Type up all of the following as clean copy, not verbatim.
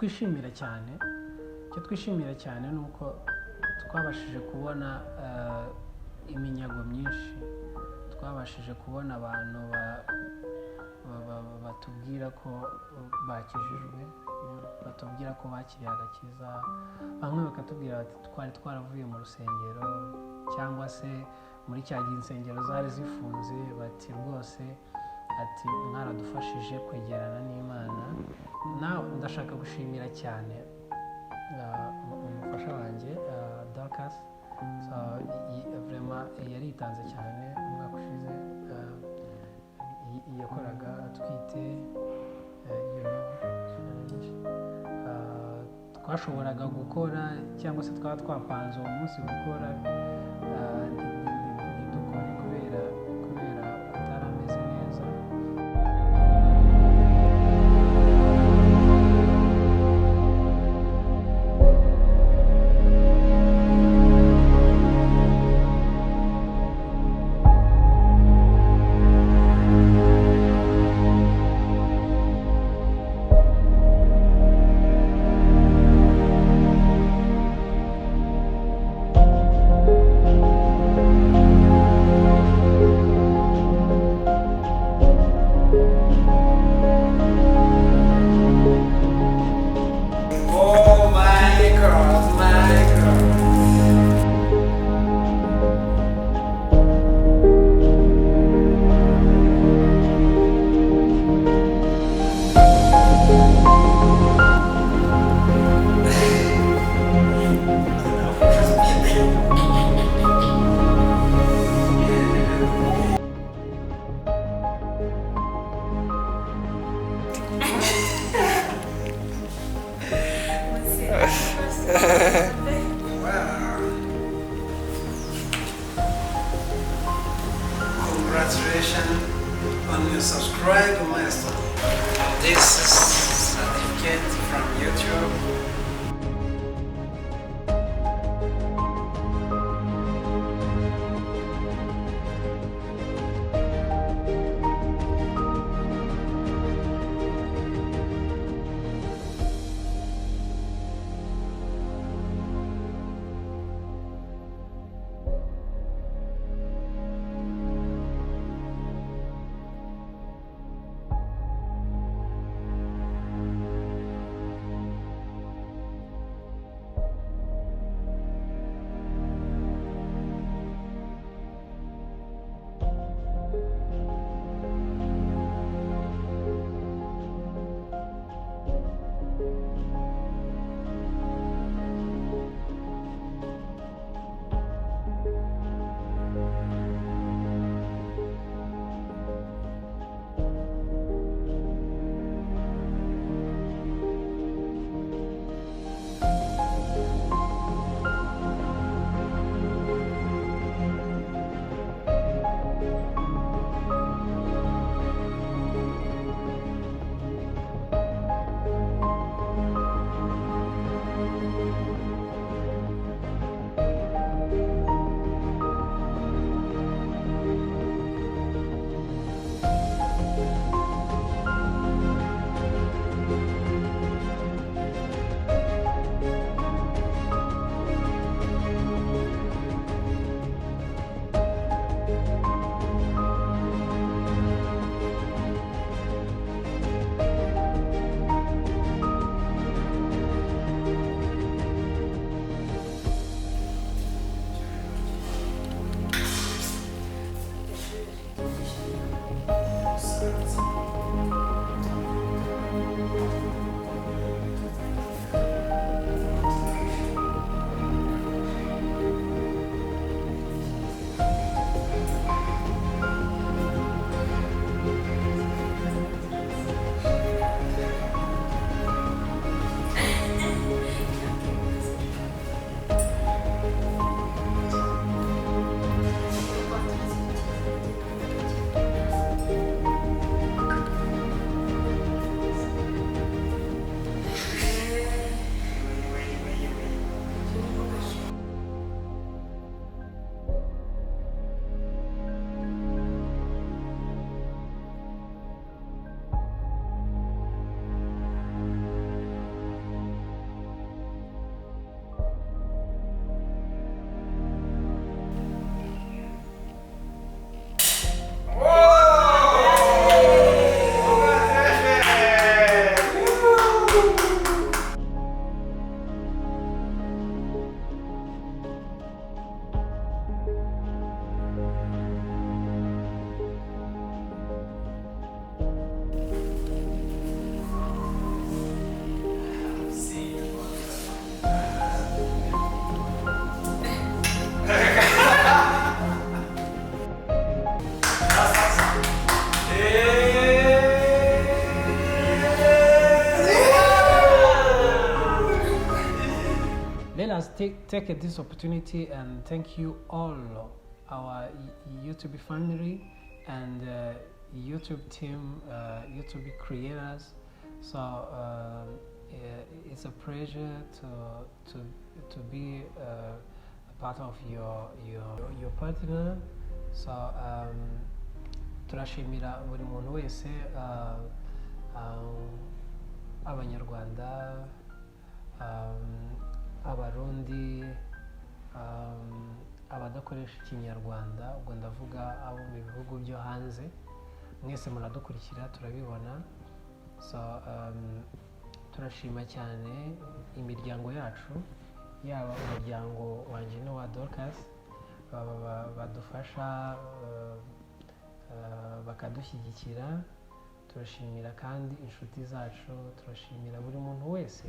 Twishimira cyane, icyo twishimira cyane ni uko twabashije kubona iminyago myinshi, twabashije kubona abantu batubwira ko bakijijwe, batubwira ko bakiriye agakiza, bamwe bakatubwira bati twari twaravuye mu rusengero cyangwa se muri cya gihe insengero zari zifunze, bati rwose ati mwaradufashije kwegerana n'Imana. Nawe ndashaka gushimira cyane umufasha wanjye Dorcas. So, vraiment yaritanze cyane umwaka ushize, yakoraga atwite, you know, twashoboraga gukora cyangwa se twaba twapanze uwo munsi gukora, ntidukore kubera atari ameze neza. Oh my God, my God. Wow. Congratulations on your subscribe milestone. This is certificate from YouTube. Let us take this opportunity and thank you all, our YouTube family and YouTube team, YouTube creators. So it's a pleasure to be a part of your partner. So turashimira buri muntu wese, Abanyarwanda, Abarundi, abadakoresha Ikinyarwanda, ubwo ndavuga abo mu bihugu byo hanze, mwese muradukurikira, turabibona. So turashima cyane imiryango yacu, yaba umuryango wanjye n'uwa Dorcas, badufasha, bakadushyigikira. Turashimira kandi inshuti zacu, turashimira buri muntu wese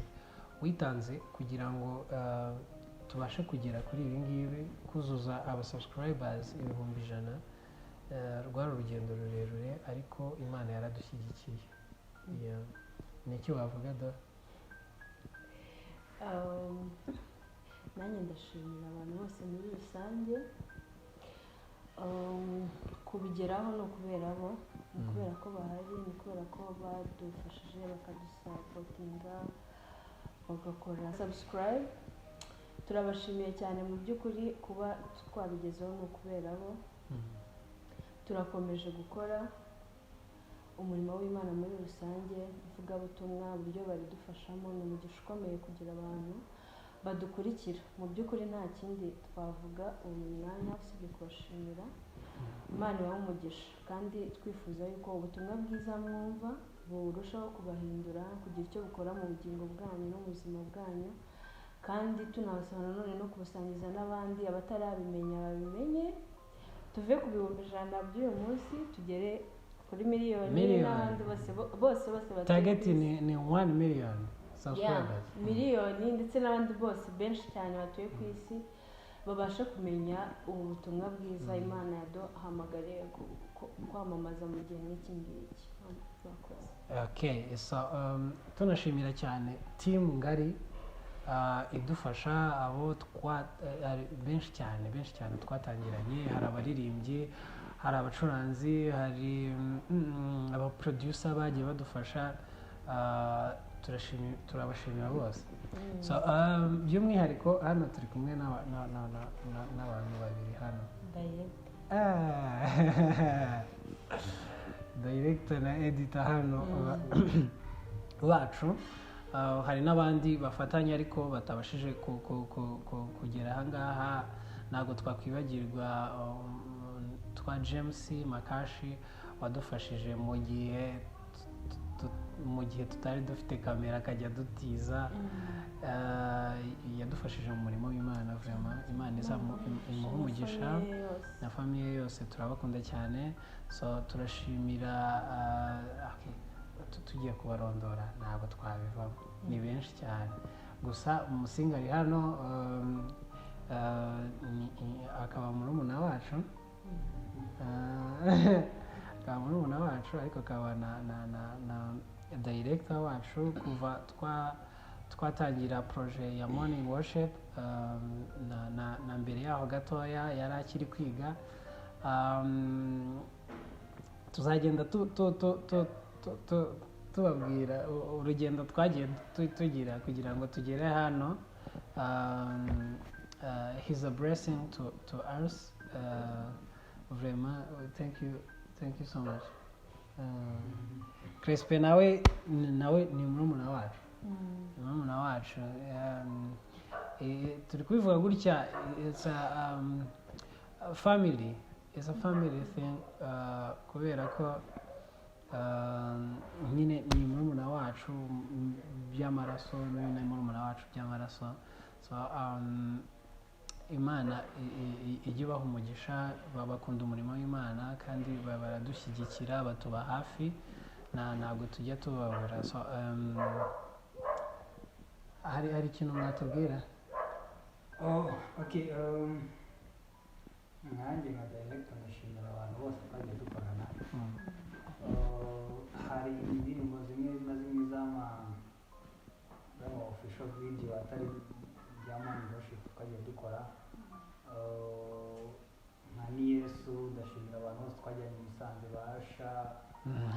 witanze kugira ngo tubashe kugera kuri ibi ngibi, kuzuza aba subscribers 100,000. Rwari urugendo rurerure, ariko Imana yaradushyigikiye. Yeah. Ni iki wavuga, Dore? Nanjye ndashimira abantu bose muri rusange. Kubigeraho ni ukubera bo, ni ukubera ko bahari, ni ukubera ko badufashije, bakadusupportinga, bagakora subscribe. Turabashimiye cyane. Mu by'ukuri, kuba twabigezeho ni ukubera bo. Turakomeje gukora umurimo w'Imana muri rusange, ivugabutumwa, uburyo baridufashamo ni umugisha ukomeye kugira abantu badukurikira. Mu by'ukuri nta kindi twavuga uyu mwanya usibye kubashimira. Imana ibahe umugisha, kandi twifuza yuko ubutumwa bwiza mwumva burushaho kubahindura, kugira icyo bukora mu bugingo bwanyu no mu buzima bwanyu, kandi tunabasaba nanone no kubusangiza n'abandi, abatarabimenya babimenye. Tuve ku 100,000 by'uyu munsi tugere kuri miliyoni Miliyoni. n'abandi bose bose bose batuye Target ku isi. ni 1 million subscribers. Miliyoni, ndetse n'abandi bose benshi cyane batuye ku isi babashe kumenya ubu butumwa bwiza Imana yaduhamagariye kwamamaza mu gihe nk'iki ngiki. Murakoze. Okay, so tunashimira cyane team ngari idufasha, abo twa ari benshi cyane, benshi cyane twatangiranye. Hari abaririmbyi, hari abacuranzi, hari abaproducer bagiye badufasha. Turabashimira bose. So by'umwihariko hano turi kumwe n'abantu babiri hano. Director. Ah, director na editor hano bacu. Hari n'abandi bafatanya ariko batabashije kugera ahangaha. Ntabwo twakwibagirwa twa James Makashi wadufashije mu gihe tutari dufite kamera, akajya dutiza. Yadufashije mu murimo w'Imana. Vraiment, Imana imuhe umugisha. Famille yose. Na famille yose, turabakunda cyane. So turashimira, okay, tugiye kubarondora ntabwo twabivamo, ni benshi cyane. Gusa Umusinga ari hano, akaba murumuna wacu, akaba murumuna wacu, ariko akaba na director wacu kuva twatangira projet ya morning worship, na mbere yaho gatoya yari akiri kwiga. Tuzagenda tubabwira urugendo twagiye tugira kugira ngo tugere hano. He's a blessing to us. Vraiment, thank you, thank you so much. Crespe nawe ni murumuna wacu, ni murumuna wacu. Turi kubivuga gutya, it's a family, it's a family thing, kubera ko nyine ni murumuna wacu by'amaraso, n'uyu ni murumuna wacu by'amaraso. So Imana ijye ibaha umugisha. Bakunda umurimo w'Imana kandi baradushyigikira, batuba hafi, ntabwo tujya tubabura. So hari ikintu mwatubwira? Oh, okay. Nkanjye nka director ndashimira abantu bose twagiye dukorana. Hari indirimbo zimwe na zimwe z'ama official video atari bya morning worship twagiye dukora. Nka Niyesu, ndashimira abantu bose twajyanye i Musanze, basha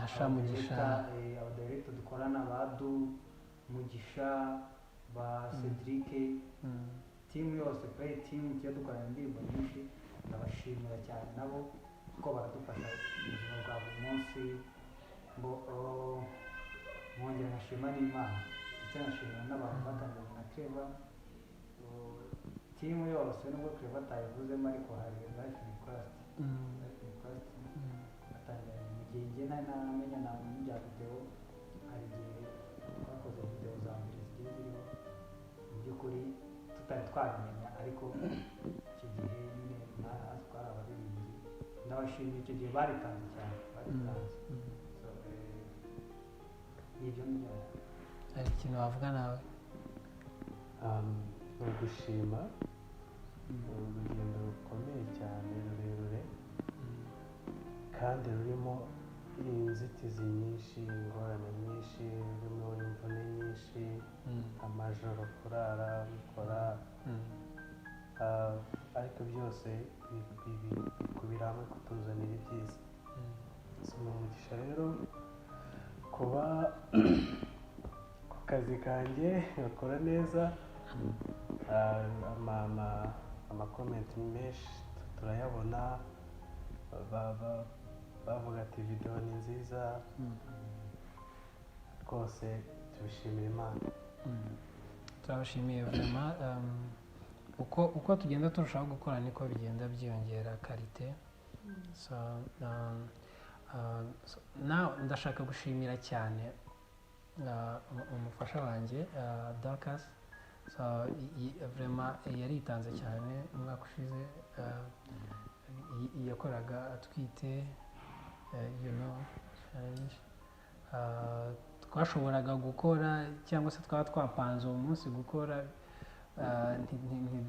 Asha Mugisha. Abadirector dukorana, ba Du Mugisha, ba Cedric, team yose pe, team tugiye dukorana indirimbo nyinshi, ndabashimira cyane nabo kuko baradufasha mu buzima bwa buri munsi. Ngo nkongera nkashima n'Imana, ndetse nkashimira n'abantu batangiranye na Clever, team yose, nubwo Clever atayivuzemo, ariko hari Life in Christ, Life in Christ batangiranye mu gihe njye nari ntaramenya nta bya video. Hari igihe twakoze video za mbere zigiye ziriho, mu by'ukuri tutari twabimenya, ariko icyo gihe nyine natwe twari abaririmbyi. Ndabashimiye, icyo gihe baritanze cyane, baritanze. So, ni ibyo ngibyo. Hari ikintu wavuga nawe? Ni ugushima. Ni urugendo rukomeye cyane, rurerure kandi rurimo inzitizi nyinshi, ingorane nyinshi, rurimo imvune nyinshi, amajoro kurara bikora, ariko byose bikubira hamwe kutuzanira ibyiza. Si ni umugisha rero kuba ku kazi kanjye gakora neza. Amacomments menshi turayabona, bavuga ati videwo ni nziza rwose, tubishimira Imana. Turabashimiye vraiment. Uko tugenda turushaho gukora niko bigenda byiyongera qualité. So now ndashaka gushimira cyane umufasha wanjye, Dorcas. So vraiment yaritanze cyane umwaka ushize. Yakoraga atwite, challenge. Twashoboraga gukora cyangwa se twaba twapanze uwo munsi gukora,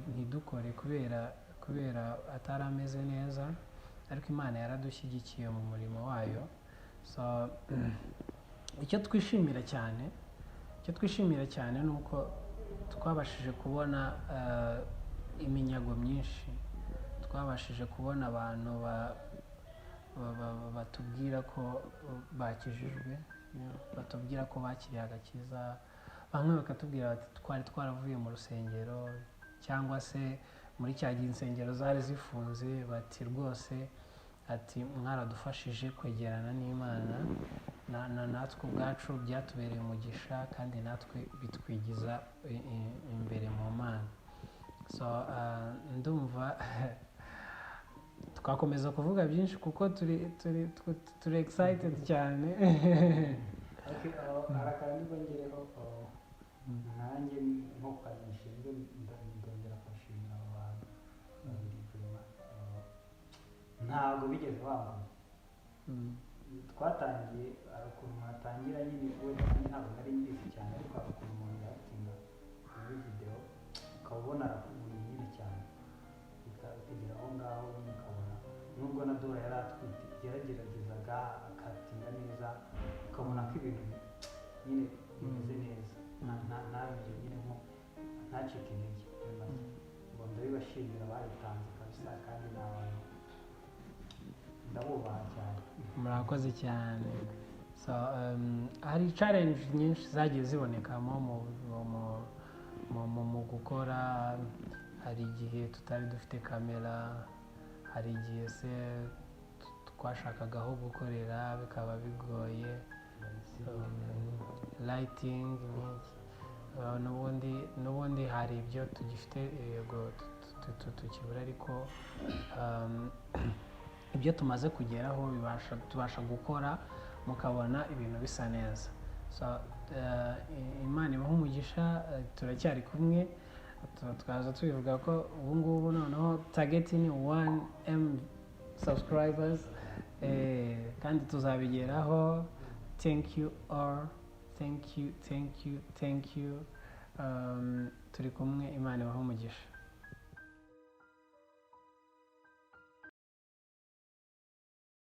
ntidukore kubera atari ameze neza, ariko Imana yaradushyigikiye mu murimo wayo. So icyo twishimira cyane ni uko twabashije kubona iminyago myinshi, twabashije kubona abantu batubwira ko bakijijwe, batubwira ko bakiriye agakiza. Bamwe bakatubwira bati twari twaravuye mu rusengero cyangwa se muri cya gihe insengero zari zifunze, bati rwose, ati mwaradufashije kwegerana n'Imana, natwe ubwacu byatubereye umugisha kandi natwe bitwigiza imbere mu Mana. So ndumva twakomeza kuvuga byinshi kuko turi excited cyane. Okay, hari akantu nibwo ngereho, nanjye nko ku kazi nshinzwe, ndongera kubashimira abo bantu babiri vraiment. Ntabwo bigeze bambona. Twatangiye, hari ukuntu mwatangira nyine, wenda nanjye ntabwo nari mbizi cyane, ariko hari ukuntu umuntu yaactinga muri video ukaba ubona arakuvunnye nyine cyane, bikagera aho ngaho nyine ukabona nubwo na Dora yari atwite yarageragezaga akaactinga neza, ukabona ko ibintu nyine bimeze neza, ntabire nyine nko ntacike intege muri make. Ngo ndabibashimira, baritanze kabisa, kandi ni abantu ndabubaha cyane. Murakoze cyane. So hari challenge nyinshi zagiye zibonekamo mu gukora. Hari igihe tutari dufite kamera, hari igihe se twashakaga aho gukorera bikaba bigoye, lighting n'iki. N'ubundi hari ibyo tugifite, yego, tukibura, ariko ibyo tumaze kugeraho bibasha, tubasha gukora mukabona ibintu bisa neza. So Imana ibahe umugisha. Turacyari kumwe. Twaza tubivuga ko ubu ngubu noneho target ni 1M subscribers, kandi tuzabigeraho. Thank you all, thank you, thank you, thank you. Turi kumwe, Imana ibahe umugisha.